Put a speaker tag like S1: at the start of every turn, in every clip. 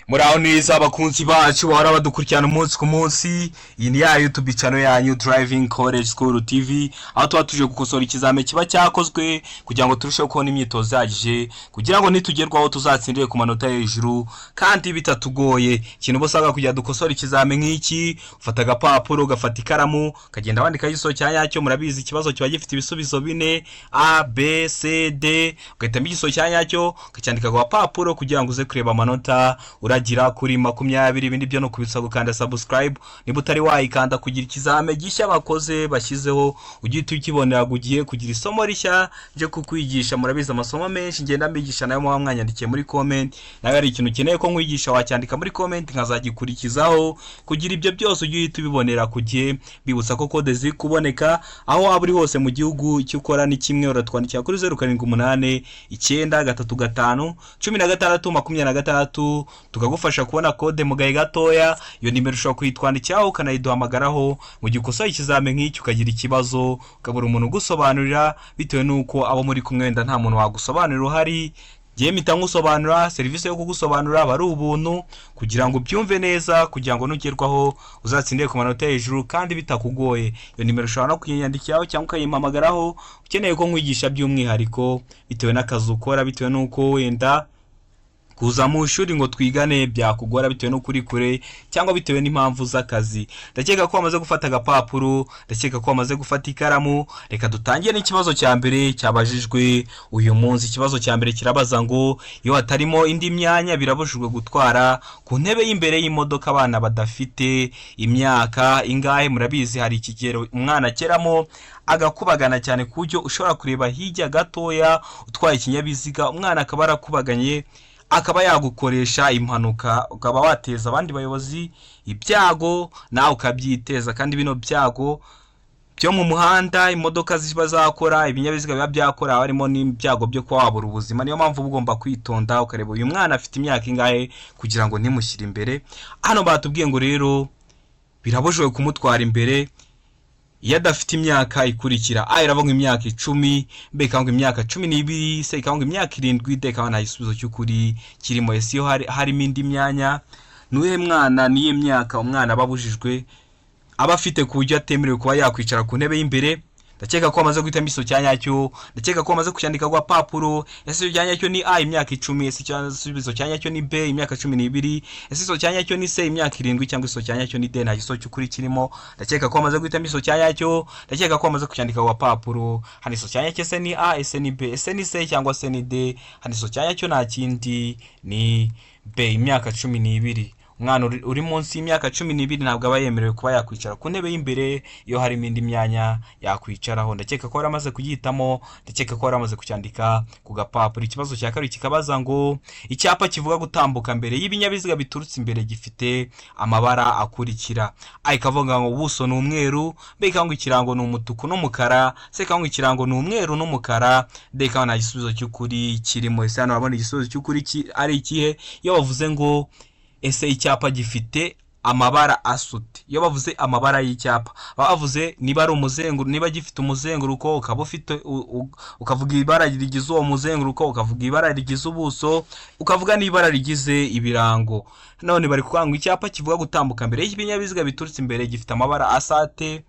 S1: Muraho neza, abakunzi bacu bahora badukurikirana umunsi ku munsi. Iyi ni ya YouTube channel yanyu, Driving College School TV, aho tuba tuje gukosora ikizame kiba cyakozwe kugira ngo turusheho kubona imyitozo ihagije, kugira ngo nitugerwaho tuzatsindire ku manota hejuru kandi bitatugoye. Ikintu uba usabwa kugira dukosore ikizame nk'iki, ufata agapapuro, ugafata ikaramu, ukagenda wandikaho igisubizo cya nyacyo. Murabizi, ikibazo kiba gifite ibisubizo bine: A, B, C, D. Ugahitamo igisubizo cya nyacyo, ukacyandika ku gapapuro kugira ngo uze kureba amanota uragira kuri 20. Ibindi byo no kubitsa gukanda subscribe niba utari wayikanda, kugira ikizame gishya bakoze bashyizeho ujye uhita ukibonera ugiye kugira isomo rishya ryo kukwigisha. Murabizi, amasomo menshi ngenda mbigisha nayo muba mwanyandikiye muri comment. Nawe hari ikintu ukeneye ko nkwigisha, wacyandika muri comment nkazagikurikizaho, kugira ibyo byose ujye uhita ubibonera ku gihe. Bibutsa ko code ziri kuboneka aho waba uri hose mu gihugu. Icyo ukora ni kimwe, uratwandikira kuri 0789351626, tukagufasha kubona code mu gahe gatoya. Iyo nimero ushobora kuyitwandikiraho, ukanayiduhamagaraho mu gihe ukosoye ikizame nk'iki, ukagira ikibazo, ukabura umuntu ugusobanurira, bitewe n'uko abo muri kumwe wenda nta muntu wagusobanurira uhari. Ngiye mpita nkusobanura. Serivisi yo kugusobanurira aba ari ubuntu, kugira ngo ubyumve neza, kugira ngo nugerwaho uzatsindire ku manota hejuru kandi bitakugoye. Iyo nimero ushobora no kuyinyandikiraho cyangwa ukayimpamagaraho ukeneye ko nkwigisha by'umwihariko, bitewe n'akazi ukora, bitewe n'uko wenda kuza mu ishuri ngo twigane byakugora bitewe n'uko uri kure cyangwa bitewe n'impamvu z'akazi. Ndakeka ko wamaze gufata agapapuro, ndakeka ko wamaze gufata ikaramu. Reka dutangire n'ikibazo cya mbere cyabajijwe uyu munsi. Ikibazo cya mbere kirabaza ngo: iyo hatarimo indi myanya, birabujijwe gutwara ku ntebe y'imbere y'imodoka abana badafite imyaka ingahe? Murabizi, hari ikigero umwana ageramo agakubagana cyane, ku buryo ushobora kureba hirya gatoya utwaye ikinyabiziga, umwana akaba arakubaganye, akaba yagukoresha impanuka, ukaba wateza abandi bayobozi ibyago, nawe ukabyiteza. Kandi bino byago byo mu muhanda, imodoka ziba zakora, ibinyabiziga biba byakora, haba harimo n'ibyago byo kuba wabura ubuzima. Niyo mpamvu uba ugomba kwitonda, ukareba uyu mwana afite imyaka ingahe kugira ngo ntimushyire imbere. Hano batubwiye ngo rero birabujijwe kumutwara imbere iyo adafite imyaka ikurikira: A iravuga ngo imyaka 10, B ikavuga ngo imyaka 12, C ikavuga ngo imyaka 7, D ikaba nta gisubizo cy'ukuri kirimo. Ese iyo harimo indi myanya, nuhe mwana, niyo myaka umwana aba abujijwe, aba afite ku buryo atemerewe kuba yakwicara ku ntebe y'imbere? Ndakeka ko wamaze guhitamo igisubizo cya nyacyo, ndakeka ko wamaze kucyandika ku gapapuro. Ese icyo cya nyacyo ni A, imyaka 10? Ese igisubizo cya nyacyo ni B, imyaka 12? Ese igisubizo cya nyacyo ni C, imyaka 7? Cyangwa igisubizo cya nyacyo ni D? Nta gisubizo cy'ukuri kirimo. Ndakeka ko wamaze guhitamo igisubizo cya nyacyo, ndakeka ko wamaze kucyandika ku gapapuro. Hano igisubizo cya nyacyo ese ni A, ese ni B, ese ni C cyangwa se ni D? Hano igisubizo cya nyacyo nta kindi, ni B, imyaka 12. Umwana uri munsi y'imyaka 12 ntabwo aba yemerewe kuba yakwicara ku ntebe y'imbere iyo harimo indi myanya yakwicaraho. Ndakeka ko waramaze kugihitamo, ndakeka ko waramaze kucyandika ku gapapuro. Ikibazo cya kabiri kikabaza ngo: icyapa kivuga gutambuka mbere y'ibinyabiziga biturutse imbere gifite amabara akurikira: A ikavuga ngo ubuso ni umweru, B ikavuga ngo ikirango ni umutuku n'umukara, C ikavuga ngo ikirango ni umweru n'umukara, D ikavuga nta gisubizo cy'ukuri kirimo. Ese hano urabona igisubizo cy'ukuri ari ikihe? Iyo bavuze ngo ese icyapa gifite amabara asute, iyo bavuze amabara y'icyapa, baba bavuze niba ari umuzenguruko, niba gifite umuzenguruko, ukaba ufite ukavuga ibara rigize uwo muzenguruko, ukavuga ibara rigize ubuso, ukavuga n'ibara rigize ibirango. None bari kuvuga ngo icyapa kivuga gutambuka mbere y'ibinyabiziga biturutse imbere gifite amabara asate?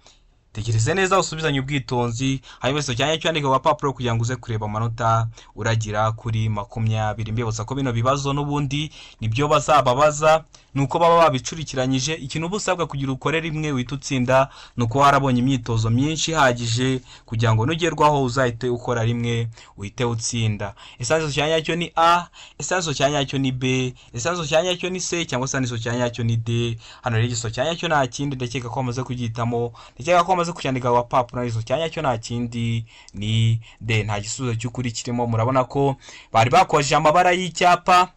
S1: Tegereze neza, usubizanye ubwitonzi, hanyuma igisubizo cya nyacyo wandike ku gapapuro kugira ngo uze kureba amanota uragira kuri 20. Mbibutsa ko bino bibazo n'ubundi nibyo bazababaza, ni uko baba babicurikiranyije. Ikintu uba usabwa kugira ukore rimwe uhita utsinda ni uko warabonye imyitozo myinshi ihagije, kugira ngo nugerwaho uzahite ukora rimwe uhite utsinda. Ese igisubizo cya nyacyo ni A, ese igisubizo cya nyacyo ni B, ese igisubizo cya nyacyo ni C cyangwa se igisubizo cya nyacyo ni D? Hano rero igisubizo cya nyacyo nta kindi, ndakeka ko wamaze kugihitamo, ndakeka ko wamaze kucyandika ku gapapuro. Igisubizo cya nyacyo nta kindi, ni D, nta gisubizo cy'ukuri kirimo. Murabona ko bari bakoresheje amabara y'icyapa,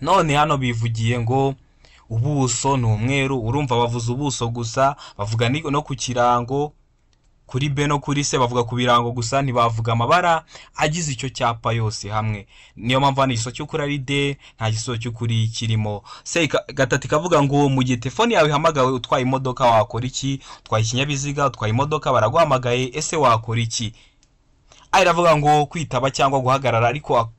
S1: none hano bivugiye ngo ubuso ni umweru. Urumva bavuze ubuso gusa, bavuga no ku kirango kuri B no kuri C, bavuga ku birango gusa, ntibavuga amabara agize icyo cyapa yose hamwe. Niyo mpamvu hano igisubizo cy'ukuri ari D, nta gisubizo cy'ukuri kirimo. C gatatu ikavuga ngo: mu gihe telefone yawe ihamagawe utwaye imodoka, wakora iki? Utwaye ikinyabiziga, utwaye imodoka, baraguhamagaye, ese wakora iki? A iravuga ngo kwitaba cyangwa guhagarara, ariko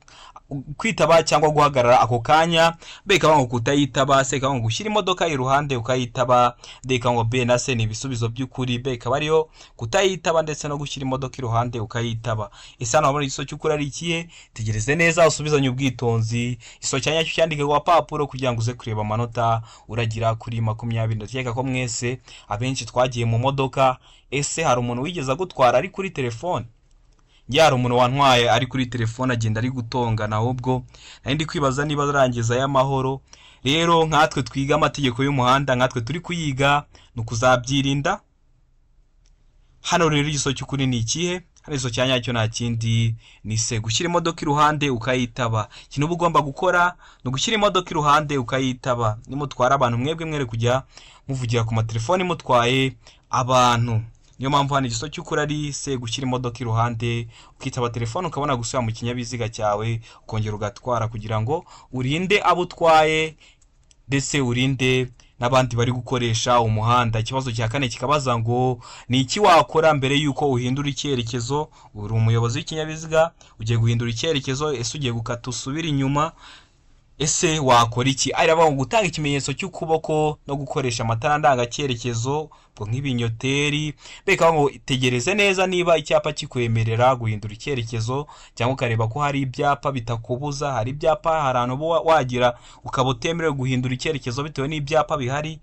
S1: Kwitaba cyangwa guhagarara ako kanya. B ikaba ngo kutayitaba. C ikaba ngo gushyira imodoka iruhande ukayitaba. D ikaba ngo B na C ni ibisubizo by'ukuri. B ikaba ariyo kutayitaba ndetse no gushyira imodoka iruhande ukayitaba. Ese hano wabona igisubizo cy'ukuri ari ikihe? Tegereze neza, usubizanye ubwitonzi, igisubizo cya nyacyo cyandike ku gapapuro kugira ngo uze kureba amanota uragira kuri 20. Ndakeka ko mwese abenshi twagiye mu modoka. Ese hari umuntu wigeze agutwara ari kuri telefone? Njye hari umuntu wantwaye ari kuri telefone, agenda ari gutongana, ahubwo nari ndi kwibaza niba arangiza y'amahoro. Rero nkatwe twiga amategeko y'umuhanda, nkatwe turi kuyiga, ni ukuzabyirinda. Hano rero igisubizo cy'ukuri ni ikihe? Hano igisubizo cya nyacyo nta kindi, ni C, gushyira imodoka iruhande ukayitaba. Ikintu uba ugomba gukora ni ugushyira imodoka iruhande ukayitaba. Nimutwara abantu, mwebwe mwere kujya muvugira ku matelefoni mutwaye abantu. Niyo mpamvu hano igisubizo cy'ukuri ari C, gushyira imodoka iruhande ukitaba telefone, ukabona gusubira mu kinyabiziga cyawe, ukongera ugatwara, kugira ngo urinde abo utwaye ndetse urinde n'abandi bari gukoresha umuhanda. Ikibazo cya kane kikabaza ngo: ni iki wakora mbere y'uko uhindura icyerekezo? Uri umuyobozi w'ikinyabiziga, ugiye guhindura icyerekezo. Ese ugiye gukata usubire inyuma? Ese wakora iki? Aravuga ngo gutanga ikimenyetso cy'ukuboko no gukoresha amatara ndangacyerekezo, ngo nk'ibinyoteri. Beka ngo tegereze neza niba icyapa kikwemerera guhindura icyerekezo, cyangwa ukareba ko hari ibyapa bitakubuza. Hari ibyapa, hari ahantu uba wagira ukaba utemerewe guhindura icyerekezo bitewe n'ibyapa bihari,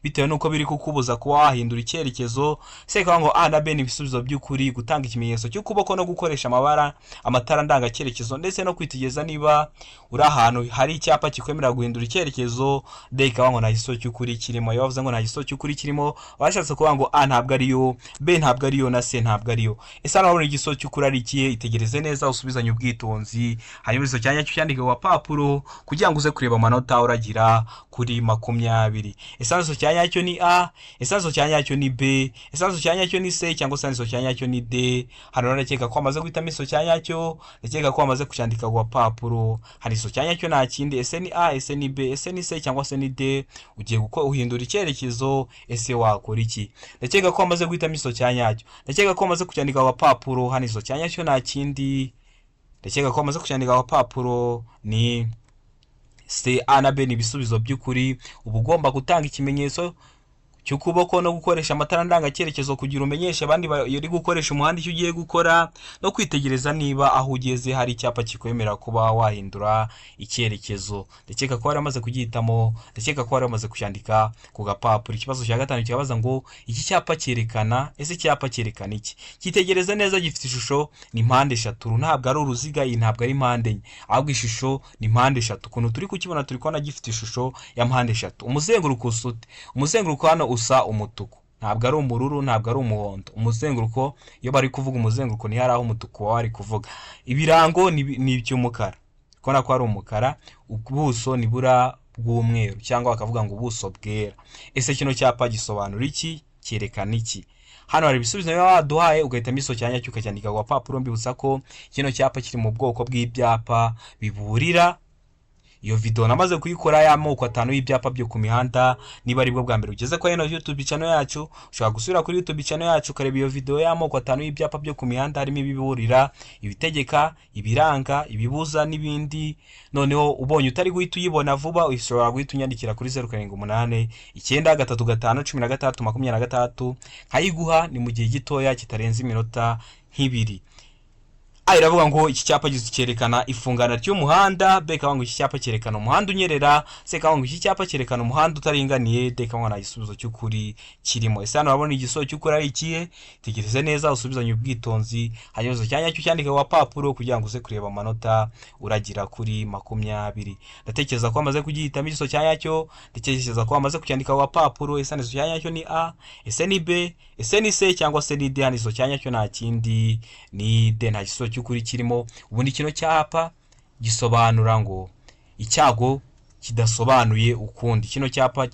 S1: bitewe n'uko biri kukubuza kuba wahindura icyerekezo. Se ngo A na B ni ibisubizo by'ukuri: gutanga ikimenyetso cy'ukuboko no gukoresha amabara, amatara ndangacyerekezo, ndetse no kwitegereza niba uri ahantu hari icyapa kikwemerera guhindura icyerekezo. D ikaba ngo nta gisubizo cy'ukuri kirimo. Iyo bavuze ngo nta gisubizo cy'ukuri kirimo, bashatse kuvuga ngo A ntabwo ariyo, B ntabwo ariyo, na C ntabwo ariyo. Ese hano wabona igisubizo cy'ukuri ari ikihe? Itegereze neza, usubizanye ubwitonzi, hanyuma igisubizo cya nyacyo cyandike ku gapapuro kugira ngo uze kureba amanota uragira kuri 20. Ese hano igisubizo cya nyacyo ni A? Ese hano igisubizo cya nyacyo ni B? Ese hano igisubizo cya nyacyo ni C, cyangwa se hano igisubizo cya nyacyo ni D? Hano rero ndakeka ko wamaze guhitamo igisubizo cya nyacyo, ndakeka ko wamaze kucyandika ku gapapuro. Hari igisubizo cya nyacyo, nta kindi. Ese ni A? Ese ni B? Ese ni C, cyangwa se ni D? Ugiye uhindura icyerekezo, ese wakora iki? Ndakeka ko wamaze guhitamo igisubizo cya nyacyo, ndakeka ko wamaze kucyandika ku gapapuro. Hano igisubizo cya nyacyo nta kindi, ndakeka ko wamaze kucyandika ku gapapuro, ni C. A na B ni ibisubizo by'ukuri. Uba ugomba gutanga ikimenyetso cy'ukuboko no gukoresha amatara ndangacyerekezo kugira umenyeshe abandi bari gukoresha umuhanda icyo ugiye gukora, no kwitegereza niba aho ugeze hari icyapa kikwemerera kuba wahindura icyerekezo. Ndakeka ko wari wamaze kugihitamo, ndakeka ko wari wamaze kucyandika ku gapapuro. Ikibazo cya gatanu kirabaza ngo: iki cyapa cyerekana, ese icyapa cyerekana iki? Cyitegereze neza, gifite ishusho ni mpande eshatu. Uru ntabwo ari uruziga, iyi ntabwo ari mpande enye, ahubwo ishusho ni mpande eshatu. Ukuntu turi kukibona, turi kubona gifite ishusho ya mpande eshatu. Umuzenguruko usa ute? Umuzenguruko hano usa umutuku, ntabwo ari ubururu, ntabwo ari umuhondo. Umuzenguruko, iyo bari kuvuga umuzenguruko, ni hari aho umutuku baba bari kuvuga. Ibirango ni iby'umukara, kubona ko ari umukara. Ubuso ni bura bw'umweru, cyangwa bakavuga ngo ubuso bwera. Ese kino cyapa gisobanura iki? Cyerekana iki? Hano hari ibisubizo biba baduhaye, ugahitamo igisubizo cya nyacyo ukacyandika ku gapapuro. Mbibutsa ko kino cyapa kiri mu bwoko bw'ibyapa biburira. Iyo video namaze kuyikora y'amoko atanu y'ibyapa byo ku mihanda. Niba aribwo bwa mbere ugeze kuri ino YouTube channel yacu, ushobora gusubira kuri YouTube channel yacu ukareba iyo video y'amoko atanu y'ibyapa byo ku mihanda, harimo ibiburira, ibitegeka, ibiranga, ibibuza n'ibindi. Noneho ubonye utari guhita uyibona vuba, ushobora guhita unyandikira kuri 0789351626 nkayiguha, ni mu gihe gitoya kitarenze iminota nk'ibiri. A iravuga ngo iki cyapa cyerekana ifungana ry'umuhanda. B ikavuga ngo iki cyapa cyerekana umuhanda unyerera. C ikavuga ngo iki cyapa cyerekana umuhanda utaringaniye. D ikavuga ngo nta gisubizo cy'ukuri kirimo. Ese hano urabona igisubizo cy'ukuri ari ikihe? Tegereze neza, usubizanye ubwitonzi, hanyuma igisubizo cya nyacyo cyandike ku gapapuro kugira ngo uze kureba amanota uragira kuri 20. Ndatekereza ko wamaze kugihitamo igisubizo cya nyacyo, ndatekereza ko wamaze kucyandika ku gapapuro. Ese hano igisubizo cya nyacyo ni A? Ese ni B? Ese ni C, cyangwa se ni D? Hano igisubizo cya nyacyo nta kindi, ni D, nta gisubizo cy'ukuri kirimo. Ubundi kino cyapa gisobanura ngo icyago kidasobanuye ukundi. Kino cyapa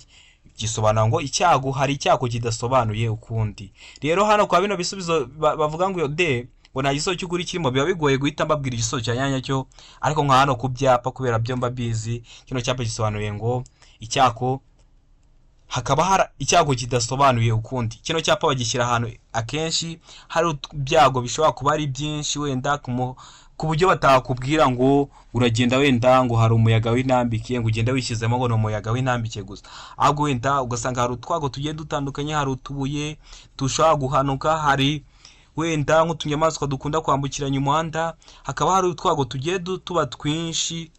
S1: gisobanura ngo icyago, hari icyago kidasobanuye ukundi. Rero hano kwa bino bisubizo bavuga ngo D, ngo nta gisubizo cy'ukuri kirimo, biba bigoye guhita mbabwira igisubizo cya nyacyo. Ariko nka hano ku byapa, kubera byo mba bizi, kino cyapa gisobanuye ngo icyago, Hakaba hari icyago kidasobanuye ukundi. Kino cyapa bagishyira ahantu akenshi hari ibyago bishobora kuba ari byinshi, wenda ku buryo batakubwira ngo uragenda wenda ngo hari umuyaga w'intambike, ngo ugende wishyizemo ngo ni umuyaga w'intambike gusa, ahubwo wenda ugasanga hari utwago tugiye dutandukanye, hari utubuye dushobora guhanuka, hari wenda nk'utunyamaswa dukunda kwambukiranya umuhanda, hakaba hari utwago tugiye tuba twinshi.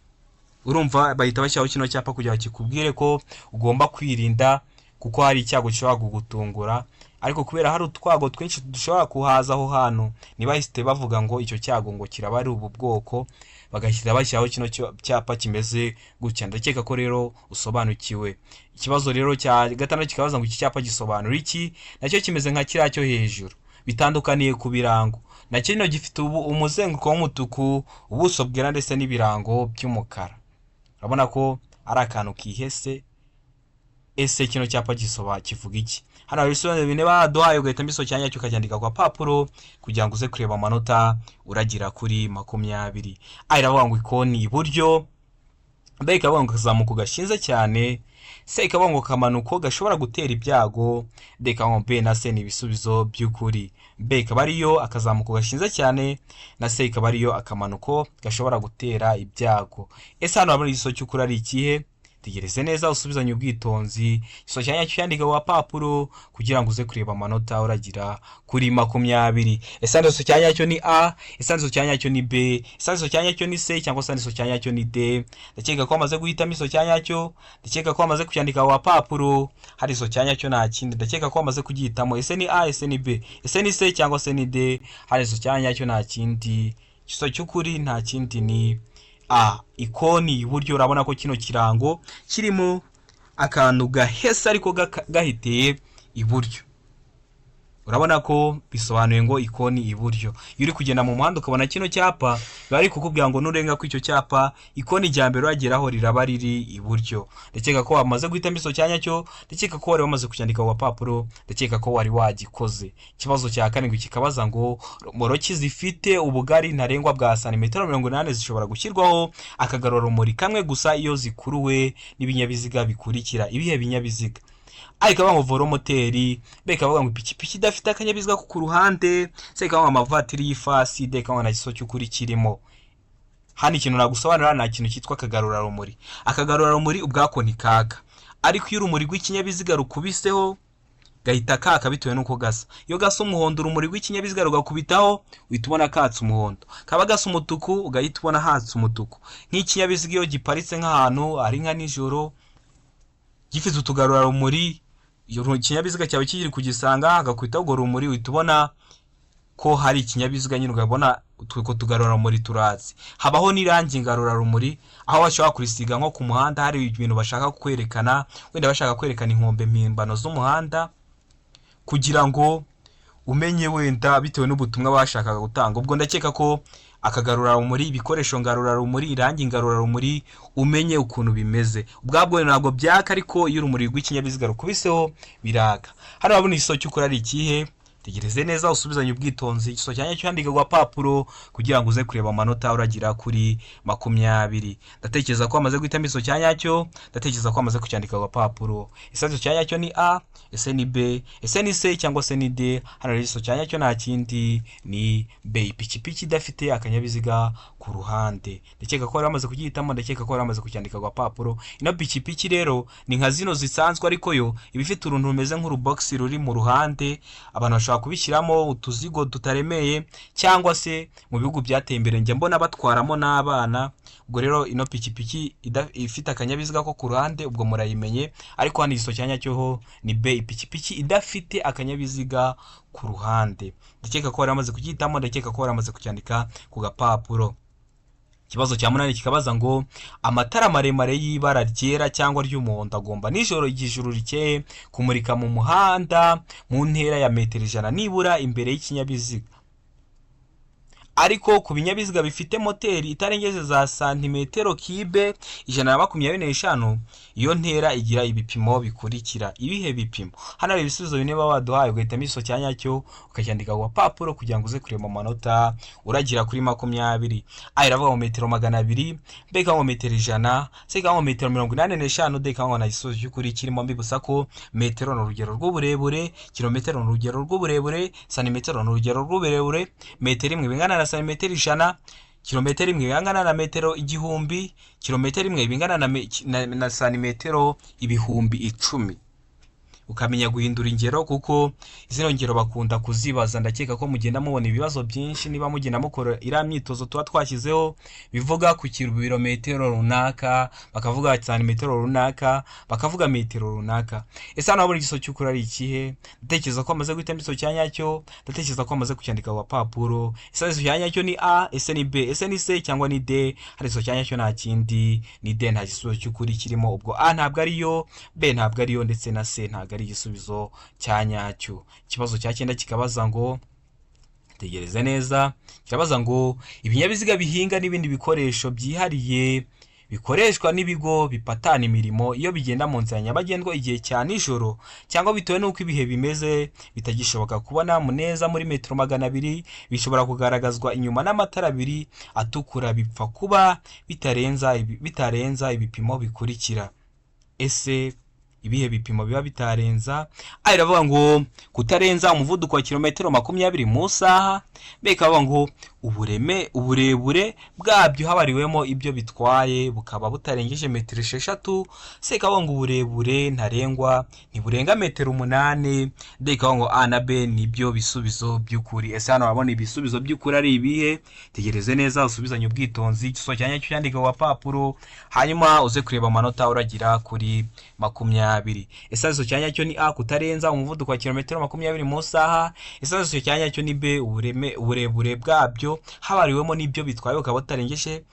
S1: Urumva bahita bashyiraho kino cyapa kugira ngo kikubwire ko ugomba kwirinda kuko hari icyago gishobora kugutungura. Ariko kubera hari utwago twinshi dushobora kuhaza aho hantu, ntibahite bavuga ngo icyo cyago ngo kiraba ari ubu bwoko, bagashyira bashyiraho kino cyapa kimeze gutya. Ndakeka ko rero usobanukiwe. Ikibazo rero cya gatandatu kikabaza ngo iki cyapa gisobanura iki? Nacyo kimeze nka kiriya cyo hejuru, bitandukaniye ku birango. Na kino gifite ubu umuzenguruko w'umutuku, ubuso bwera ndetse n'ibirango by'umukara. Urabona ko ari akantu kihese. Ese kino cyapa kivuga iki? Hano hari ibisobanuro bine baduhaye, ugahitamo igisobanuro cya nyacyo ukacyandika ku gapapuro kugira ngo uze kureba amanota uragira kuri 20. A iravuga ngo ikoni iburyo, B ikavuga ngo akazamuko gashinze cyane, C ikavuga ngo akamanuko gashobora gutera ibyago, D ikavuga ngo B na C ni ibisubizo by'ukuri. B ikaba ariyo akazamuko gashinze cyane, na C ikaba ariyo akamanuko gashobora gutera ibyago. Ese hano urabona igisubizo cy'ukuri ari ikihe? Tegereze neza, usubizanye ubwitonzi, igisubizo cya nyacyo cyandika ku gapapuro kugira ngo uze kureba amanota uragira kuri 20. Ese igisubizo cya nyacyo ni A? Ese igisubizo cya nyacyo ni B? Ese igisubizo cya nyacyo ni C cyangwa se igisubizo cya nyacyo ni D? Ndakeka ko wamaze guhitamo igisubizo cya nyacyo, ndakeka ko wamaze kucyandika ku gapapuro. Hari igisubizo cya nyacyo nta kindi, ndakeka ko wamaze kugihitamo. Ese ni A? Ese ni B? Ese ni C cyangwa se ni D? Hari igisubizo cya nyacyo nta kindi, igisubizo cy'ukuri nta kindi ni A, ikoni iburyo. Urabona ko kino kirango kirimo akantu gahese ariko gahiteye iburyo. Urabona ko bisobanuye ngo ikoni iburyo. Iyo uri kugenda mu muhanda ukabona kino cyapa, biba bari kukubwira ngo nurenga kuri icyo cyapa, ikoni rya mbere urageraho riraba riri iburyo. Ndakeka ko wamaze guhitamo igisubizo cya nyacyo, ndakeka ko wari wamaze kucyandika ku gapapuro, ndakeka ko wari wagikoze. Ikibazo cya karindwi kikabaza ngo romoroki zifite ubugari ntarengwa bwa santimetero 80 zishobora gushyirwaho akagarurarumuri kamwe gusa iyo zikuruwe n'ibinyabiziga bikurikira. Ibihe binyabiziga? A ikavuga ngo velomoteri, B ikavuga ngo ipikipiki idafite akanyabiziga ko ku ruhande, C ikavuga ngo amavatiri y'ifasi, D ikavuga ngo nta gisubizo cy'ukuri kirimo. Hano ikintu nagusobanurira, nta kintu cyitwa akagarurarumuri. Akagarurarumuri ubwako ntikaka, ariko iyo urumuri rw'ikinyabiziga rukubiseho gahita kaka bitewe n'uko gasa. Iyo gasa umuhondo, urumuri rw'ikinyabiziga rugakubitaho, uhita ubona katse umuhondo. Kaba gasa umutuku, ugahita ubona hatse umutuku. Nk'ikinyabiziga iyo giparitse nk'ahantu ari nka nijoro gifite utugarurarumuri, iyo ikinyabiziga cyawe kiri kugisanga hagakubitaho urwo rumuri, uhita ubona ko hari ikinyabiziga nyine, ukabona utwo tugarurarumuri turatse. Habaho n'irangi ngarurarumuri, aho bashobora kurisiga nko ku muhanda hari ibintu bashaka kwerekana, wenda bashaka kwerekana inkombe mpimbano z'umuhanda kugira ngo umenye wenda bitewe n'ubutumwa bashakaga gutanga. Ubwo ndakeka ko akagarurarumuri, ibikoresho ngarurarumuri, irangi ngarurarumuri, umenye ukuntu bimeze. Ubwabwo ntabwo byaka, ariko iyo urumuri rw'ikinyabiziga rukubiseho biraka. Hano urabona igisubizo cy'ukuri ari ikihe? Tegereze neza, usubizanye ubwitonzi, igisubizo cya nyacyo cyandika ku gapapuro kugira ngo uze kureba amanota uragira kuri 20. Ndatekereza ko wamaze guhitamo igisubizo cya nyacyo, ndatekereza ko wamaze kucyandika ku gapapuro. Ese igisubizo cya nyacyo ni A? Ese ni B? Ese ni C cyangwa se ni D? Hano rero igisubizo cya nyacyo nta kindi ni B, ipikipiki idafite akanyabiziga ku ruhande. Ndakeka ko wari wamaze kugihitamo, ndakeka ko wari wamaze kucyandika ku gapapuro. Ino pikipiki rero ni nka zino zisanzwe, ariko yo iba ifite uruntu rumeze nk'urubogisi ruri mu ruhande. Abantu bashobora kubishyiramo utuzigo tutaremeye, cyangwa se mu bihugu byateye imbere njya mbona batwaramo n'abana. Ubwo rero ino pikipiki ifite akanyabiziga ko ku ruhande, ubwo murayimenye. Ariko hano igisubizo cya nyacyo ho ni B, ipikipiki idafite akanyabiziga ku ruhande. Ndakeka ko wari wamaze kugihitamo, ndakeka ko wari wamaze kucyandika ku gapapuro. Ikibazo cya munani kikabaza ngo amatara maremare y'ibara ryera cyangwa ry'umuhondo agomba nijoro igihe ijuru rikeye kumurika mu muhanda mu ntera ya metero 100 nibura imbere y'ikinyabiziga. Ariko ku binyabiziga bifite moteri itarengeje za santimetero kibe 125, iyo ntera igira ibipimo bikurikira. Ibihe bipimo? Hano hari ibisubizo bine baba baduhaye, ugahitamo igisubizo cya nyacyo ukacyandika ku gapapuro kugira ngo uze kureba amanota uragira kuri 20. A iravuga ngo metero 200, B ikavuga ngo metero 100, C ikavuga ngo metero 85, D ikavuga ngo nta gisubizo cy'ukuri kirimo. Mbibutsa ko metero ni urugero rw'uburebure, kilometero ni urugero rw'uburebure, santimetero ni urugero rw'uburebure. Metero imwe bingana na santimetero 100, kilometero imwe ingana na metero 1000, kilometero imwe bingana na santimetero 10.000. Ukamenya guhindura ingero, kuko zino ngero bakunda kuzibaza. Ndakeka ko mugenda mubona ibibazo byinshi niba mugenda mukora iriya myitozo tuba twashyizeho, bivuga ku kilometero runaka, bakavuga santimetero runaka, bakavuga metero runaka. Ese hano wabona igisubizo cy'ukuri ari ikihe? Ndatekereza ko amaze guhitamo igisubizo cya nyacyo, ndatekereza ko amaze kucyandika ku gapapuro. Ese igisubizo cya nyacyo ni A, ese ni B, ese ni C cyangwa ni D? Hari igisubizo cya nyacyo, nta kindi, ni D. Nta gisubizo cy'ukuri kirimo. Ubwo A ntabwo ariyo, B ntabwo ariyo, ndetse na C ntabwo ari igisubizo cya nyacyo. Ikibazo cya cyenda kikabaza ngo, tegereze neza, kirabaza ngo ibinyabiziga bihinga n'ibindi bikoresho byihariye bikoreshwa n'ibigo bipatana imirimo, iyo bigenda mu nzira nyabagendwa igihe cya nijoro cyangwa bitewe n'uko ibihe bimeze bitagishoboka kubona neza muri metero 200, bishobora kugaragazwa inyuma n'amatara abiri atukura, bipfa kuba bitarenza ibipimo bikurikira. Ese ibihe bipimo biba bitarenza? A iravuga ngo kutarenza umuvuduko wa kilometero 20 mu isaha, B ikavuga ngo uburebure bwabyo habariwemo ibyo bitwaye bukaba butarengeje metero 6, C ikavuga ngo uburebure ntarengwa ntiburenga metero 8, D ikavuga ngo A na B nibyo bisubizo by'ukuri. Ese hano urabona ibisubizo by'ukuri ari ibihe? Tegereze neza, usubizanye ubwitonzi, igisubizo cya nyacyo cyandike ku gapapuro, hanyuma uze kureba amanota uragira kuri 20. Ese igisubizo cya nyacyo ni A, kutarenza umuvuduko wa kilometero 20 mu isaha? Ese igisubizo cya nyacyo ni B, uburebure bwabyo habariwemo n'ibyo bitwaye bukaba butarengeje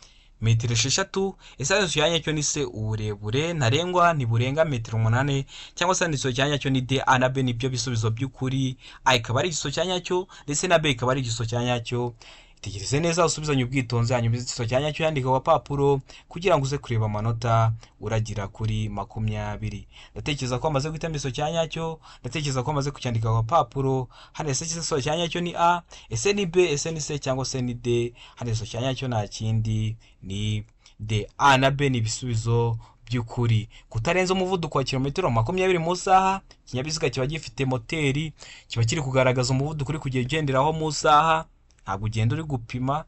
S1: metero 6? Ese igisubizo cya nyacyo ni C, uburebure ntarengwa ntiburenga metero 8? Cyangwa se igisubizo cya nyacyo ni D, A na B nibyo bisubizo by'ukuri? A ikaba ari igisubizo cya nyacyo, ndetse na B ikaba ari igisubizo cya nyacyo. Tegereze neza, usubizanye ubwitonzi, hanyuma igisubizo cya nyacyo yandika ku gapapuro kugira ngo uze kureba amanota uragira kuri 20. Ndatekereza ko amaze guhitamo igisubizo cya nyacyo, ndatekereza ko amaze kucyandika ku gapapuro. Hano ese igisubizo cya nyacyo ni A, ese ni B, ese ni C cyangwa se ni D? Hano igisubizo cya nyacyo nta kindi, ni D. A na B ni ibisubizo by'ukuri. Kutarenza umuvuduko wa kilometero 20 mu isaha, ikinyabiziga kiba gifite moteri, kiba kiri kugaragaza umuvuduko uri kugenda ugenderaho mu isaha. Ntabwo ugenda uri gupima,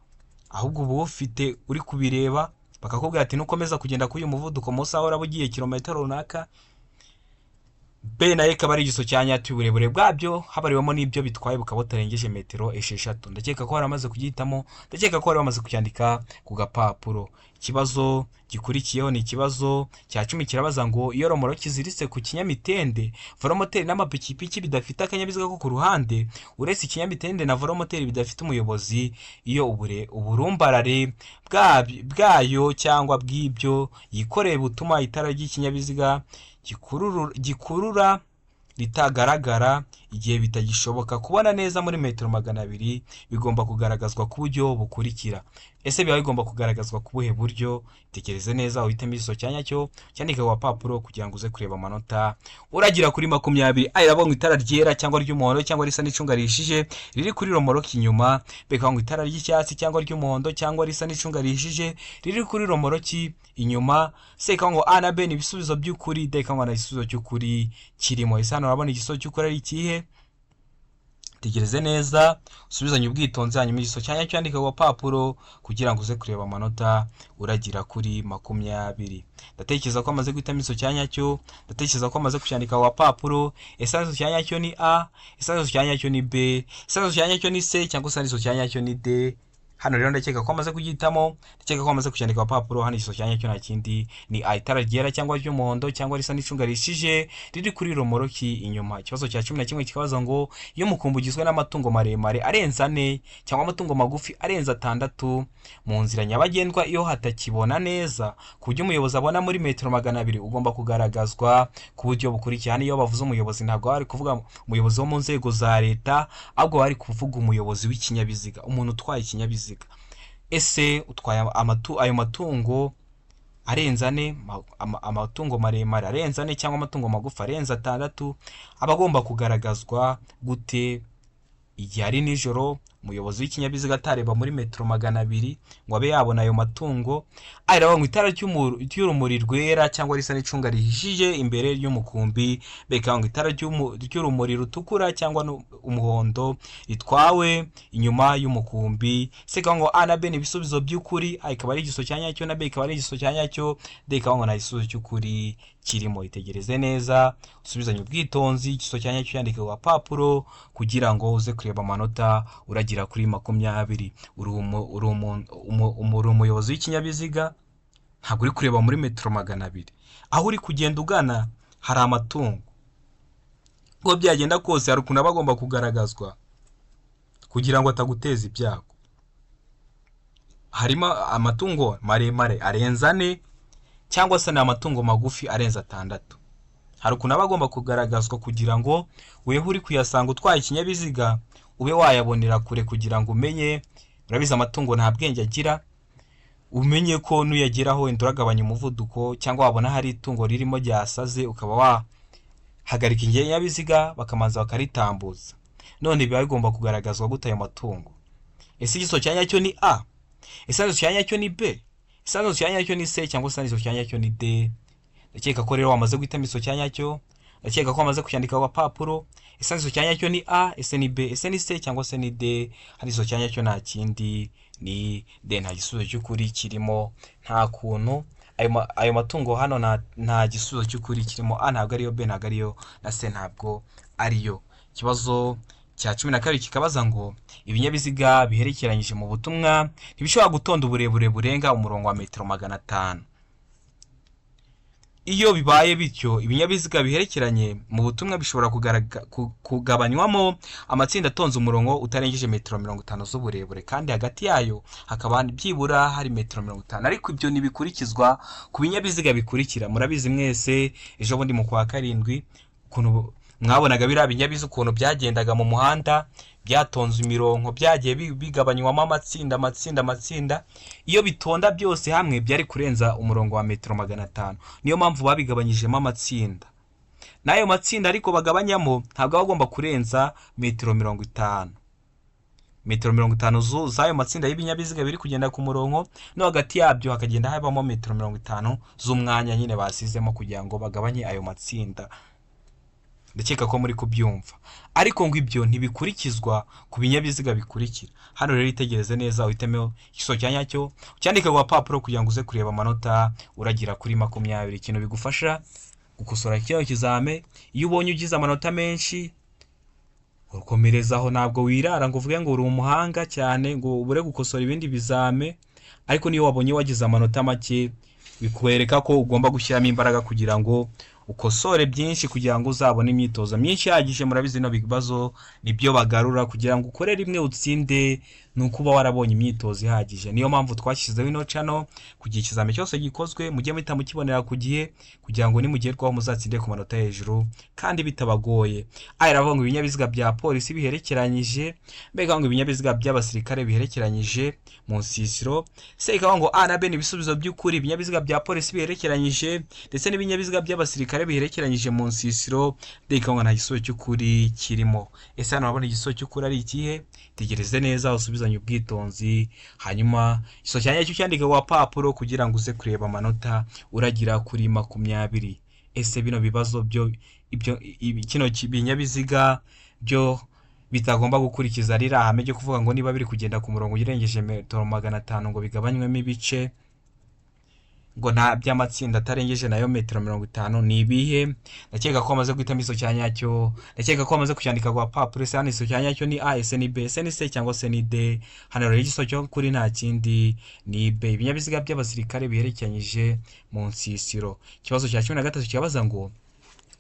S1: ahubwo uba ufite uri kubireba, bakakubwira ati nukomeza kugenda kuri uyu muvuduko mu isaha uraba ugiye kilometero runaka. B nayo ikaba ari igisubizo cya nyacyo, uburebure bwabyo habariwemo n'ibyo bitwaye bukaba butarengeje metero 6. Ndakeka ko wari kugihitamo, ndakeka ko wari wamaze kucyandika ku gapapuro. Ikibazo gikurikiyeho ni ikibazo cya 10, kirabaza ngo iyo romoroki iziritse ku kinyamitende, velomoteri n'amapikipiki bidafite akanyabiziga ko ku ruhande, uretse ikinyamitende na velomoteri bidafite umuyobozi, iyo uburumbarare bwayo cyangwa bw'ibyo yikoreye butuma itara ry'ikinyabiziga gikurura ritagaragara igihe bitagishoboka kubona neza muri metero 200, bigomba kugaragazwa ku buryo bukurikira. Ese biba bigomba kugaragazwa ku buhe buryo? Tekereze neza, uhitemo igisubizo cya nyacyo, cyandike ku gapapuro kugira ngo uze kureba amanota uragira kuri 20. A iravuga ngo itara ryera cyangwa ry'umuhondo cyangwa risa n'icunga rihishije riri kuri romoroki inyuma, B ikavuga ngo itara ry'icyatsi cyangwa ry'umuhondo cyangwa risa n'icunga rihishije riri kuri romoroki inyuma, C ikavuga ngo A na B ni ibisubizo by'ukuri, D ikavuga ngo nta gisubizo cy'ukuri kirimo. Ese hano urabona igisubizo cy'ukuri ari ikihe? Tegereze neza, usubizanye ubwitonzi, hanyuma igisubizo cya nyacyo cyandike ku gapapuro kugira ngo uze kureba amanota uragira kuri 20. Ndatekereza ko amaze guhitamo igisubizo cya nyacyo, ndatekereza ko amaze kucyandika ku gapapuro. Ese igisubizo cya nyacyo ni A, ese igisubizo cya nyacyo ni B, ese igisubizo cya nyacyo ni C cyangwa se igisubizo cya nyacyo ni D? Hano igisubizo cya nyacyo nta kindi, ni D. Hano rero ndakeka ko amaze kugihitamo, ndakeka ko amaze kucyandika ku papuro. Hano igisubizo cya nyacyo nta kindi ni A, itara ryera cyangwa ry'umuhondo cyangwa risa n'icunga rihishije riri kuri romoroki inyuma. Ikibazo cya 11 kikabaza ngo iyo umukumbi ugizwe n'amatungo maremare arenze ane cyangwa amatungo magufi arenze atandatu mu nzira nyabagendwa, iyo hatakibona neza ku buryo umuyobozi abona muri metero 200, ugomba kugaragazwa ku buryo bukurikira. Hano iyo bavuze umuyobozi ntabwo bari kuvuga umuyobozi wo mu nzego za leta, ahubwo bari kuvuga umuyobozi w'ikinyabiziga, umuntu utwaye ikinyabiziga. Ese utwaye ayo matungo arenze ane, amatungo maremare arenze ane cyangwa amatungo magufi arenze atandatu, aba agomba kugaragazwa gute igihe ari nijoro, umuyobozi w'ikinyabiziga atareba muri metero 200 ngo abe yabona ayo matungo? Areba ngo itara ry'urumuri rwera cyangwa risa n'icunga rihishije imbere y'umukumbi, beka ngo itara ry'urumuri rutukura cyangwa umuhondo ritwawe inyuma y'umukumbi. Se ngo A na B ni ibisubizo by'ukuri, A ikaba ari igisubizo cya nyacyo na B ikaba ari igisubizo cya nyacyo, D ikaba ngo nta gisubizo cy'ukuri kirimo. Itegereze neza, usubizanye ubwitonzi, igisubizo cya nyacyo cyandike ku gapapuro kugira ngo uze kureba amanota uragira kuri 20. Uri umuyobozi w'ikinyabiziga, ntabwo uri kureba muri metero 200, aho uri kugenda ugana hari amatungo. Uko byagenda kose hari ukuntu aba agomba kugaragazwa kugira ngo ataguteza ibyago. Harimo amatungo maremare arenze ane cyangwa se ni amatungo magufi arenze atandatu. Hari ukuntu aba agomba kugaragazwa kugira ngo weho uri kuyasanga utwaye ikinyabiziga ube wayabonera kure, kugira ngo umenye, urabizi amatungo nta bwenge agira, umenye ko nuyageraho wenda uragabanya umuvuduko, cyangwa wabona hari itungo ririmo ryasaze ukaba wahagarika ikinyabiziga bakamanza bakaritambutsa. None biba bigomba kugaragazwa gute ayo matungo? Ese igisubizo cya nyacyo ni A? Ese igisubizo cya nyacyo ni B? Ese igisubizo cya nyacyo ni C cyangwa se igisubizo cya nyacyo ni D? Ndakeka ko rero wamaze guhitamo igisubizo cya nyacyo, ndakeka ko wamaze kucyandika ku gapapuro. Ese igisubizo cya nyacyo ni A? Ese ni B? Ese ni C cyangwa se ni D? Hano igisubizo cya nyacyo nta kindi ni D, nta gisubizo cy'ukuri kirimo. Nta kuntu ayo matungo hano nta gisubizo cy'ukuri kirimo. A ntabwo ariyo, B ntabwo ariyo, na C ntabwo ariyo. Ikibazo cya 12 kikabaza ngo ibinyabiziga biherekeranyije mu butumwa ntibishobora gutonda uburebure burenga umurongo wa metero 500. Iyo bibaye bityo, ibinyabiziga biherekeranye mu butumwa bishobora kugabanywamo amatsinda atonze umurongo utarengeje metero 50 z'uburebure, kandi hagati yayo hakaba byibura hari metero 50. Ariko ibyo ntibikurikizwa ku binyabiziga bikurikira. Murabizi mwese, ejo bundi mu kwa karindwi ukuntu mwabonaga biriya binyabiziga ukuntu byagendaga mu muhanda byatonze imirongo, byagiye bigabanywamo amatsinda, amatsinda, amatsinda. Iyo bitonda byose hamwe byari kurenza umurongo wa metero 500. Niyo mpamvu babigabanyijemo amatsinda. N'ayo matsinda ariko bagabanyamo ntabwo aba agomba kurenza metero 50. Metero 50 z'ayo matsinda y'ibinyabiziga biri kugenda ku murongo, no hagati yabyo hakagenda habamo metero 50 z'umwanya nyine basizemo kugira ngo bagabanye ayo matsinda. Ndakeka ko muri kubyumva. Ariko ngo ibyo ntibikurikizwa ku binyabiziga bikurikira. Hano rero itegereze neza, uhitemo igisubizo cya nyacyo, ucyandike ku gapapuro kugira ngo uze kureba amanota uragira kuri 20. Ikintu bigufasha gukosora kino kizame, iyo ubonye ugize amanota menshi ukomerezaho, ntabwo wirara ngo uvuge ngo uri umuhanga cyane ngo ubure gukosora ibindi bizame. Ariko niyo wabonye wagize amanota make, bikwereka ko ugomba gushyiramo imbaraga kugira ngo ukosore byinshi, kugira ngo uzabone imyitozo myinshi ihagije. Murabizi bino bibazo nibyo bagarura kugira ngo ukore rimwe utsinde, ni uko uba warabonye imyitozo ihagije. Niyo mpamvu twashyizeho ino channel kugira ikizami cyose gikozwe mujye muhita mukibonera ku gihe, kugira ngo nimugerwaho muzatsinde ku manota hejuru kandi bitabagoye. Aya aravuga ngo ibinyabiziga bya polisi biherekeranyije, mbega ngo ibinyabiziga by'abasirikare biherekeranyije mu nsisiro. Se ikavuga ngo A na B ni ibisubizo by'ukuri, ibinyabiziga bya polisi biherekeranyije ndetse n'ibinyabiziga by'abasirikare biherekeranyije mu nsisiro. D ikavuga ngo nta gisubizo cy'ukuri kirimo. Ese hano urabona igisubizo cy'ukuri ari ikihe? Tegereze neza, usubizanye ubwitonzi, hanyuma igisubizo cya nyacyo cyandike ku gapapuro kugira ngo uze kureba amanota uragira kuri 20. Ese bino bibazo byo ibyo kino binyabiziga byo bitagomba gukurikiza ririya hame ryo kuvuga ngo niba biri kugenda ku murongo urengeje metero 500 ngo bigabanywemo ibice, Ngo nta by'amatsinda atarengeje nayo metero 50 ni ibihe? Ndakeka ko wamaze guhitamo igiso cya nyacyo, ndakeka ko wamaze kucyandika ku gapapuro. Ese hano igiso cya nyacyo ni A, ese ni B, ese ni C cyangwa se ni D? Hano rero igiso cyo kuri nta kindi ni B, ibinyabiziga by'abasirikare biherekeranyije mu nsisiro. Ikibazo cya 13 kibaza ngo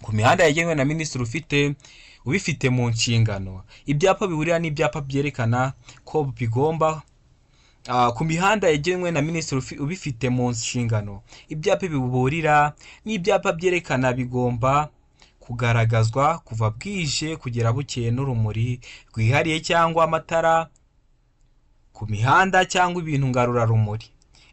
S1: ku mihanda yagenwe na minisitiri ufite ubifite mu nshingano, ibyapa bihurira n'ibyapa byerekana ko bigomba ku mihanda yagenwe na minisitiri ubifite mu nshingano, ibyapa biburira n'ibyapa byerekana bigomba kugaragazwa kuva bwije kugera bukeye n'urumuri rwihariye cyangwa amatara ku mihanda cyangwa ibintu ngarurarumuri.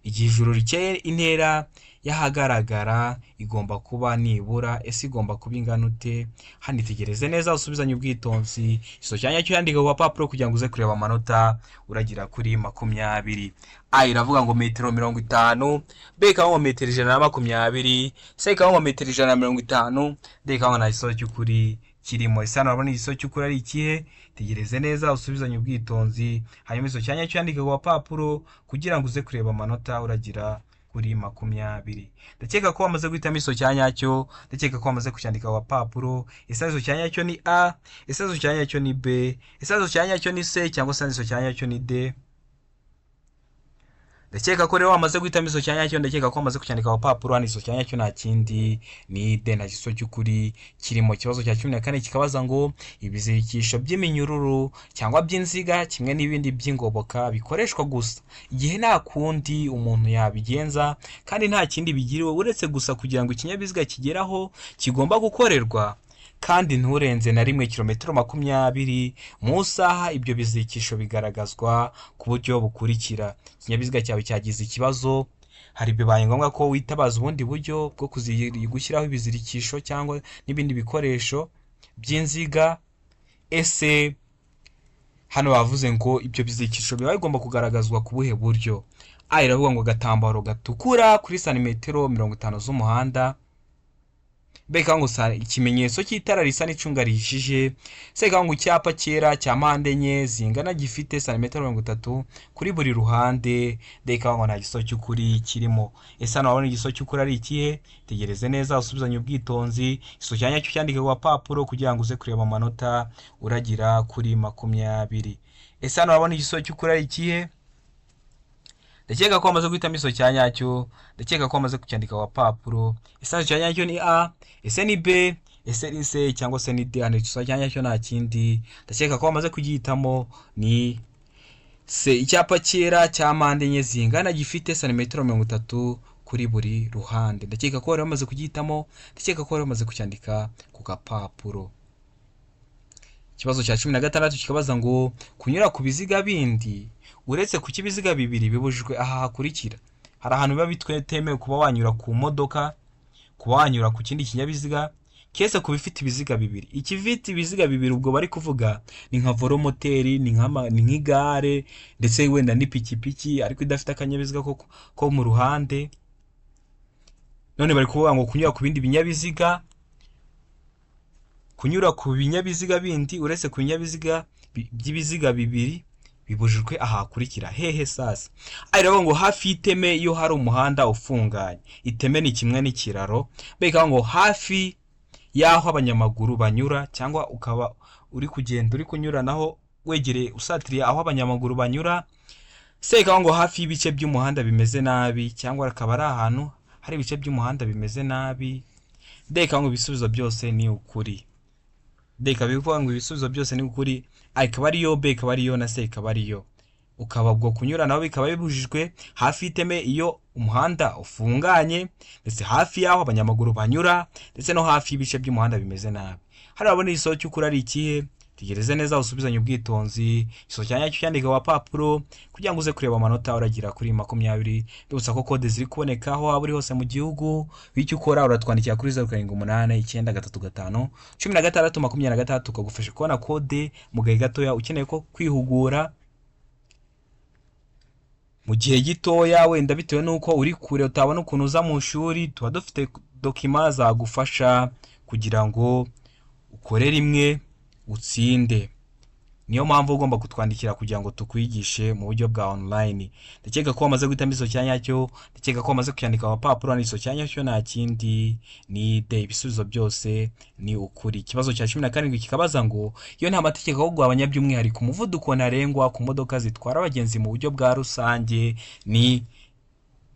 S1: Igihe ijuru rikeye, intera y'ahagaragara igomba kuba nibura, ese igomba kuba ingana ute? Hano itegereze neza, usubizanye ubwitonzi, igiso cya nyacyo yandika ku gapapuro kugira ngo uze kureba amanota uragira kuri 20. A iravuga ngo metero 50, B ikavuga ngo metero 120, C ikavuga ngo metero 150, D ikavuga ngo nta gisozo cy'ukuri kirimo. Ese hano urabona igisozo cy'ukuri ari ikihe? Tegereze neza, usubizanye ubwitonzi, hanyuma igiso cya nyacyo yandika ku gapapuro kugira ngo uze kureba amanota uragira kuri 20. Ndakeka ko wamaze guhitamo igiso cya nyacyo, ndakeka ko wamaze kucyandika ku gapapuro. Ese igiso cya nyacyo ni A, ese igiso cya nyacyo ni B, ese igiso cya nyacyo ni C cyangwa se igiso cya nyacyo ni D? Ndakeka ko rero wamaze guhitamo igiso cya nyacyo, ndakeka ko wamaze kucyandika ku gapapuro. Hano igiso cya nyacyo nta kindi ni D, nta giso cy'ukuri kirimo. Ikibazo cya 14 kikabaza ngo ibizirikisho by'iminyururu cyangwa by'inziga kimwe n'ibindi by'ingoboka bikoreshwa gusa igihe nta kundi umuntu yabigenza kandi nta kindi bigiriwe uretse gusa kugira ngo ikinyabiziga kigere aho kigomba gukorerwa kandi nturenze na rimwe kilometero 20 mu isaha. Ibyo bizirikisho bigaragazwa ku buryo bukurikira: ikinyabiziga cyawe cyagize ikibazo, hari bibaye ngombwa ko witabaza ubundi buryo bwo gushyiraho ibizirikisho cyangwa n'ibindi bikoresho by'inziga. Ese hano bavuze ngo ibyo bizirikisho biba bigomba kugaragazwa ku buhe buryo? A iravuga ngo agatambaro gatukura kuri santimetero 50 z'umuhanda, B ikavuga ngo ikimenyetso cy'itara risa n'icunga rihishije, C ikavuga ngo icyapa cyera cya mpande enye zingana gifite santimetero 30 kuri buri ruhande, D ikavuga ngo nta giso cy'ukuri kirimo. Ese hano wabona igiso cy'ukuri ari ikihe? Tegereze neza, usubizanye ubwitonzi, igiso cya nyacyo cyandike ku gapapuro kugira ngo uze kureba amanota uragira kuri 20. Ese hano wabona igiso cy'ukuri ari ikihe? Ndakeka ko wamaze guhitamo igiso cya nyacyo, ndakeka ko wamaze kucyandika ku gapapuro. Ese igiso cya nyacyo ni A, ese ni B, ese ni C cyangwa se ni D? Hano igiso cya nyacyo nta kindi, ndakeka ko wamaze kugihitamo, ni C, icyapa cyera cya mpande enye zingana gifite santimetero 30 kuri buri ruhande. Ndakeka ko wari wamaze kugihitamo, ndakeka ko wari wamaze kucyandika ku gapapuro. Ikibazo cya 16 kikabaza ngo kunyura ku biziga bindi uretse ku cy'ibiziga bibiri bibujijwe aha hakurikira. Hari ahantu biba bitemewe kuba wanyura ku modoka, kuba wanyura ku kindi kinyabiziga kese ku bifite ibiziga bibiri. Ikifite ibiziga bibiri ubwo bari kuvuga ni nka velomoteri, ni nk'igare ndetse wenda n'ipikipiki ariko idafite akanyabiziga ko mu ruhande. None bari kuvuga ngo kunyura ku bindi binyabiziga, kunyura ku binyabiziga bindi uretse ku binyabiziga by'ibiziga bibiri bibujijwe aha hakurikira. Hehe sasa? Ari ngo hafi y'iteme iyo hari umuhanda ufunganye. Iteme ni kimwe n'ikiraro. Beka ngo hafi y'aho abanyamaguru banyura, cyangwa ukaba uri kugenda uri kunyuranaho wegereye usatiriye aho abanyamaguru banyura. Se ikavuga ngo hafi y'ibice by'umuhanda bimeze nabi, cyangwa akaba ari ahantu hari ibice by'umuhanda bimeze nabi. D ikavuga ngo ibisubizo byose ni ukuri. D ikaba ivuga ngo ibisubizo byose ni ukuri, A ikaba ariyo, B ikaba ariyo na C ikaba ariyo. Ukaba ubwo kunyuranaho bikaba bibujijwe hafi y'iteme iyo umuhanda ufunganye, ndetse hafi y'aho abanyamaguru banyura, ndetse no hafi y'ibice by'umuhanda bimeze nabi. Hano urabona igisozo cy'ukuri ari ikihe? Tegereze neza, usubizanye ubwitonzi, igisozo cya nyacyo cyandika ku gapapuro kugira ngo uze kureba amanota uragira kuri 20. Mbibutsa ko kode ziri kuboneka aho waba uri hose mu gihugu, bityo ukora uratwandikira kuri 0789351626 tukagufasha kubona kode mu gahe gatoya. Ukeneye ko kwihugura mu gihe gitoya, wenda bitewe n'uko uri kure utabona ukuntu uza mu ishuri, tuba dufite document zagufasha kugira ngo ukore rimwe utsinde. Niyo mpamvu ugomba kutwandikira kugira ngo tukwigishe mu buryo bwa online. Ndakeka ko wamaze guhitamo igisubizo cya nyacyo, ndakeka ko wamaze kuyandika ku mapapuro. Igisubizo cya nyacyo nta kindi, ni D. Ibisubizo byose ni ukuri. Ikibazo cya 17 kikabaza ngo: iyo nta mategeko yo kugabanya by'umwihariko umuvuduko ntarengwa ku modoka zitwara abagenzi mu buryo bwa rusange ni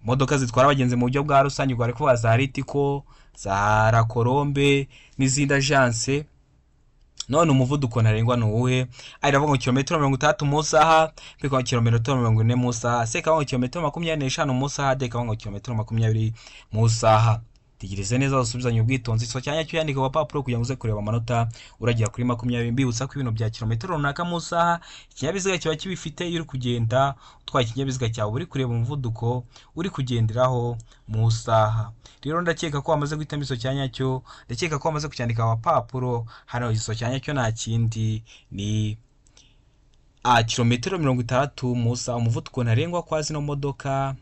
S1: modoka zitwara abagenzi mu buryo bwa rusange, ubwo bari kuvuga za Ritco, za La Colombe n'izindi agence. None umuvuduko ntarengwa ni uwuhe? A iravuga ngo kilometero 60 mu isaha, B ikavuga ngo kilometero 40 mu isaha, C ikavuga ngo kilometero 25 mu isaha, D ikavuga ngo kilometero 20 mu isaha. Tegereze neza, usubizanye ubwitonzi so cyanya cyo yandika ku gapapuro kugira ngo uze kureba amanota uragera kuri 20. Mbibutsa ko ibintu bya kilometero runaka mu isaha ikinyabiziga kiba kibifite. Iyo uri kugenda utwaye ikinyabiziga cyawe, uri kureba umuvuduko uri kugenderaho mu isaha. Rero ndakeka ko wamaze guhitamo igisubizo cya nyacyo, ndakeka ko wamaze kucyandika ku gapapuro. Hano igisubizo cya nyacyo nta kindi, ni A, kilometero 60 mu isaha. Umuvuduko ntarengwa kwa zino modoka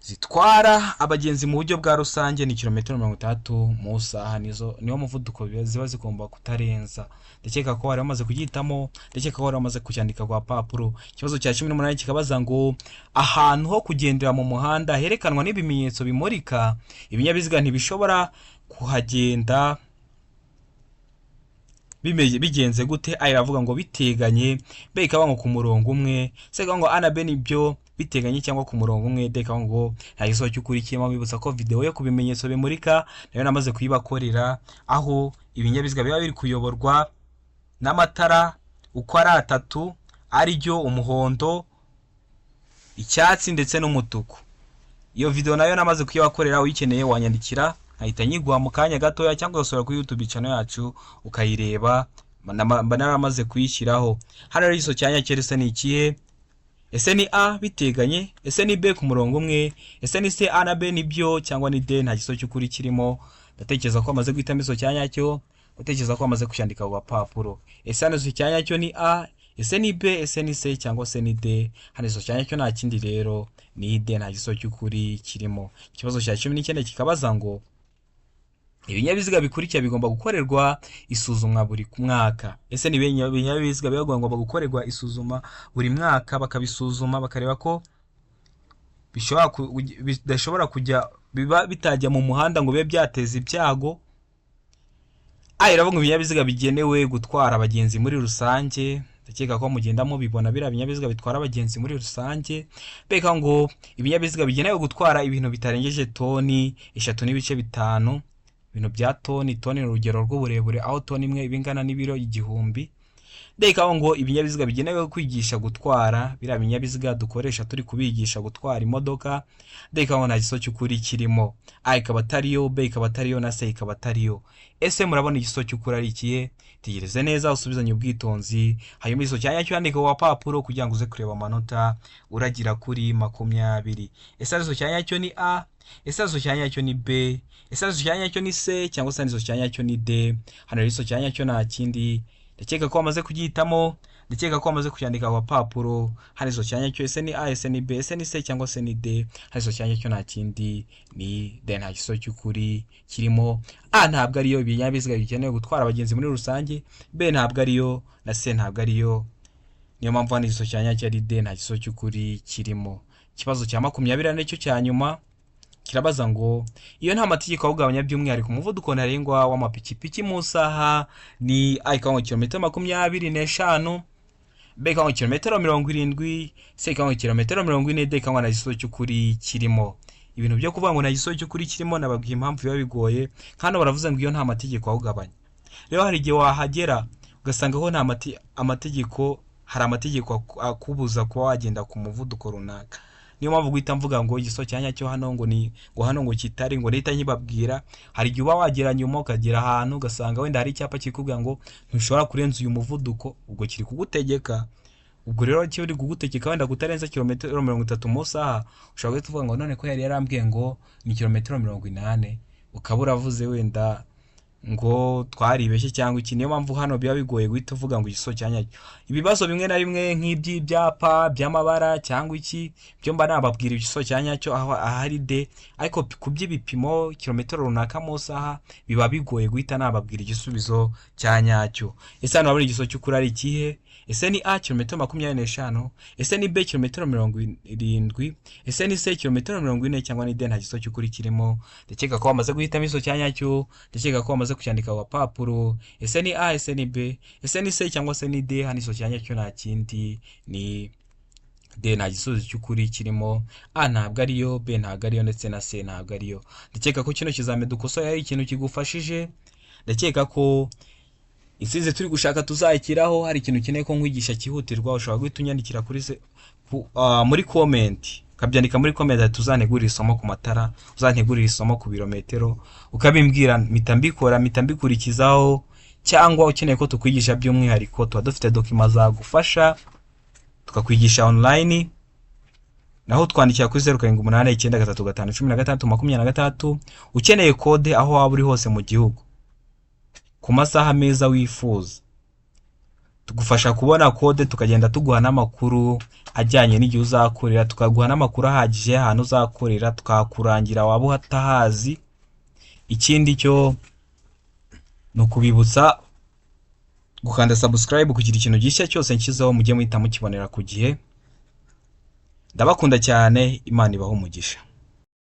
S1: zitwara abagenzi mu buryo bwa rusange ni kilometero 60 mu isaha. Nizo niwo muvuduko ziba zigomba kutarenza. Ndakeka ko wari wamaze kugihitamo, ndakeka ko wari wamaze kucyandika ku gapapuro. Ikibazo cya 18 kikabaza ngo: ahantu ho kugendera mu muhanda herekanwa n'ibimenyetso bimurika, ibinyabiziga ntibishobora kuhagenda bigenze gute? A iravuga ngo biteganye, B ikavuga ngo ku murongo umwe, C ikavuga ngo A na B nibyo, biteganye cyangwa ku murongo umwe, D ikavuga ngo nta gisubizo cy'ukuri kirimo. Bibutsa ko video yo ku bimenyetso bimurika nayo namaze kuyibakorera, aho ibinyabiziga biba biri kuyoborwa n'amatara uko ari atatu, ariryo umuhondo, icyatsi ndetse n'umutuku. Iyo video nayo namaze kuyibakorera. Uyikeneye wanyandikira nkahita nyiguha mu kanya gatoya, cyangwa ugasura kuri YouTube channel yacu ukayireba, mba naramaze kuyishyiraho. Hano rero igisubizo cya nyacyo ese ni ikihe? Ese ni A, biteganye? Ese ni B, ku murongo umwe? Ese ni C, A na B nibyo? Cyangwa ni D, nta gisubizo cy'ukuri kirimo? Ndatekereza ko wamaze guhitamo igisubizo cya nyacyo, ndatekereza ko wamaze kucyandika ku gapapuro. Ese hano igisubizo cya nyacyo ni A, ese ni B, ese ni C, cyangwa se ni D? Hano igisubizo cya nyacyo nta kindi rero, ni D, nta gisubizo cy'ukuri kirimo. Ikibazo cya 19 kikabaza ngo: ibinyabiziga bikurikira bigomba gukorerwa isuzumwa buri mwaka. Ese ni ibinyabiziga biba bigomba gukorerwa isuzuma buri mwaka, bakabisuzuma bakareba ko bidashobora kujya biba bitajya mu muhanda ngo bibe byateza ibyago? A iravuga ibinyabiziga bigenewe gutwara abagenzi muri rusange, ndakeka ko mugenda mubibona biriya binyabiziga bitwara abagenzi muri rusange. B ngo ibinyabiziga bigenewe gutwara ibintu bitarengeje toni 3.5, ibintu bya toni. Toni ni urugero rw'uburebure, aho toni imwe iba ingana n'ibiro 1000. D ngo ibinyabiziga bigenewe kwigisha gutwara, biriya binyabiziga dukoresha turi kubigisha gutwara imodoka. D ngo nta gisubizo cy'ukuri kirimo. A ikaba atariyo, B ikaba atariyo, na C ikaba atariyo. Ese murabona igisubizo cy'ukuri ari ikihe? Tegereze neza, usubizanye ubwitonzi, hanyuma igisubizo cya nyacyo yandika ku gapapuro kugira ngo uze kureba amanota uragira kuri 20. Ese igisubizo cya nyacyo ni A, ese igisubizo cya nyacyo ni B, ese igisubizo cya nyacyo ni C, cyangwa se igisubizo cya nyacyo ni D? Hano rero igisubizo cya nyacyo nta kindi, ndakeka ko wamaze kugihitamo, ndakeka ko wamaze kucyandika ku gapapuro. Hano igisubizo cya nyacyo ese ni A, ese ni B, ese ni C, cyangwa se ni D? Hano igisubizo cya nyacyo nta kindi, ni D, nta gisubizo cy'ukuri kirimo. A ntabwo ariyo, ibinyabiziga bigenewe gutwara abagenzi muri rusange. B ntabwo ariyo, na C ntabwo ariyo. Niyo mpamvu hano igisubizo cya nyacyo ari D, nta gisubizo cy'ukuri kirimo. Ikibazo cya 20 nicyo cya nyuma kirabaza ngo: iyo nta mategeko awugabanya by'umwihariko umuvuduko ntarengwa w'amapikipiki mu isaha ni A ikavuga ngo kilometero 25, B ikavuga ngo kilometero 70, C ikavuga ngo kilometero 40, D ikavuga ngo nta gisubizo cy'ukuri kirimo. Ibintu byo kuvuga ngo nta gisubizo cy'ukuri kirimo, nababwiye impamvu biba bigoye. Hano baravuze ngo iyo nta mategeko awugabanya. Rero hari igihe wahagera ugasanga ho nta amategeko, hari amategeko akubuza kuba wagenda ku muvuduko runaka. Niyo mpamvu guhita mvuga ngo igisubizo cya nyacyo hano ngo ni ngo hano ngo kitari ngo leta nkibabwira. Hari igihe uba wagera nyuma ukagera ahantu ugasanga wenda hari icyapa kikubwira ngo ntushobora kurenza uyu muvuduko, ubwo kiri kugutegeka. Ubwo rero kiri kugutegeka wenda kutarenza kilometero 30 mu isaha, ushobora guhita uvuga ngo none ko yari yarambwiye ngo ni kilometero 80, ukaba uravuze wenda. Ngo twaribeshye cyangwa iki. Niyo mpamvu hano biba bigoye guhita uvuga ngo igisubizo cya nyacyo. Ibibazo bimwe na bimwe nk'iby'ibyapa by'amabara cyangwa iki, byo mba nababwira igisubizo cya nyacyo aho ahari D, ariko ku by'ibipimo, kilometero runaka mu isaha, biba bigoye guhita nababwira igisubizo cya nyacyo. Ese hano urabona igisubizo cy'ukuri ari ikihe? Ese ni A, kilometero 25? Ese ni B, kilometero 70? Ese ni C, kilometero 40? Cyangwa ni D, nta gisubizo cy'ukuri kirimo? Ndakeka ko wamaze guhitamo igisubizo cya nyacyo, ndakeka ko wamaze kucyandika ku gapapuro. Ese ni A, ese ni B, ese ni C cyangwa se ni D? Hano igisubizo cya nyacyo nta kindi, ni D, nta gisubizo cy'ukuri kirimo. A ntabwo ariyo, B ntabwo ariyo, ndetse na C ntabwo ariyo. Ndakeka ko kino kizami dukosoye ari ikintu kigufashije. Ndakeka ko intsinzi turi gushaka tuzayikiraho. Hari ikintu ukeneye ko nkwigisha cyihutirwa, ushobora guhita unyandikira kuri se muri comment, ukabyandika muri comment ati: "Uzantegurire isomo ku matara, uzantegurire isomo ku birometero," ukabimbwira, mpita mbikora, mpita mbikurikizaho. Cyangwa ukeneye ko tukwigisha by'umwihariko, tuba dufite document zagufasha, tukakwigisha online. Naho twandikira kuri 0789351626. Ukeneye kode aho waba uri hose mu gihugu, ku masaha meza wifuza, tugufasha kubona kode, tukagenda tuguha n'amakuru ajyanye n'igihe uzakorera, tukaguha n'amakuru ahagije y'ahantu uzakorera, tukahakurangira waba utahazi. Ikindi cyo ni ukubibutsa gukanda subscribe kugira ikintu gishya cyose nshyizeho mujye muhita mukibonera ku gihe. Ndabakunda cyane, Imana ibahe umugisha.